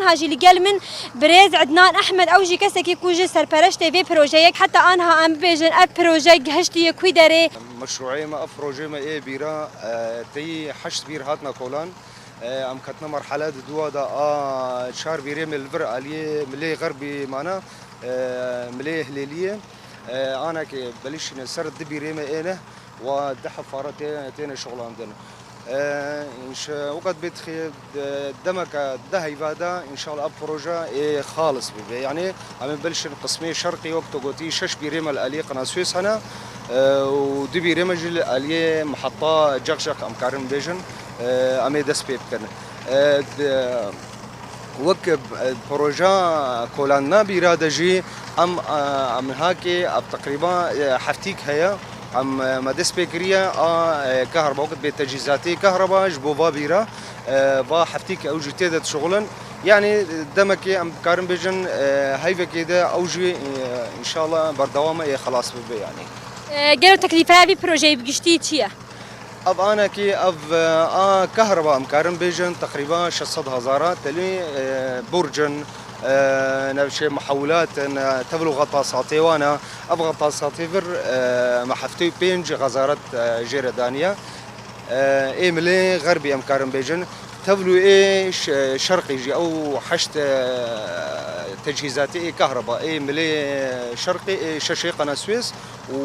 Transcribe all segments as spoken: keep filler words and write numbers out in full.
Niha jî li gel min birêz Ednan Ehmed, ew jî kesekî ku ji serpereştê vê projeyê heta anha em bibêjin ev proje gihiştiye kû derê. Meşrûeyê me, ev projeyê me ê bîra, e, teyî heşt bîr hatine kolan. E, em ketine merhele di dûa de a çar bîrê me li vir aliyê milê xerbî mane, e, milê Hilêliyê. E, anekê belîşîne ser di bîrê me êne wa di hefara tê-, têne şixulandin. E, înş-, wexet bê dixê, de-, demeke di heyva de, înşallah ev proje ê xalis bibe. Yanî, em ê belişin qismê şerqî, wek tu gotî, şeş bîrê me li aliyê Qena Suez hene, e, û du bîrê me jî li aliyê miheta Cexcex em karin bêjin, e, em ê dest pê bikin. E, di-, Wek, e, proja kolandina bîra de jî em, e, em niha kê ev teqrîba, e, heftîk heye. Em, e, me dest pê kiriye a, e, kehreba, wekit bê tecîzatê kehreba ji bo va bîra, e, va heftîk ew jî tê de dişixulin. Yanî demekê em dikarin bêjin, e, heyvekê de ew jî, e, înşallah berdewam e, ê xelas bibe yanî. E, gelo teklîfeya vî projeyê bi giştî çi ye? Ev anekî, ev, e, a kehreba em karin bêjin teqrîba şeş sed hezar e, telî, e, burc in, e, newşê mihewlat in, e, tevl û xetasatê wan e. Ev xetasatê vir, e, me heftê û pênc xezaret, e, jê re daniye. E, ê milê xerbî em karin bêjin. Tevlû ê ş-, şerqî jî ew heşt, e, tecîzatê ê kehreba, ê milê şerqî, ê şeşê Qena Suez û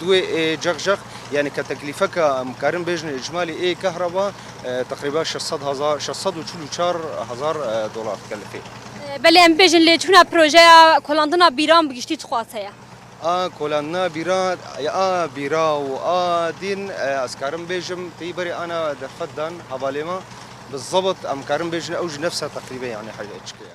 duê ê Cexcex, yanî ke teklîfeke em karin bêjin îcmalî ê kehreba, e, teqrîben şeş sed hezar, şeş sed û çil û çar hezar, e, dolar dikelifê. E, belê em bêjin lê çûna projeya kolandina bîran bi giştî çiqas heye? A kolandina bîra, a bîra û a dîn, e, ez karim bêjim, tê berê ana derfet dan hevalê me, bi zebit em karin bêjin ew jî nefsa teqrîbe yanî he-, çike ye.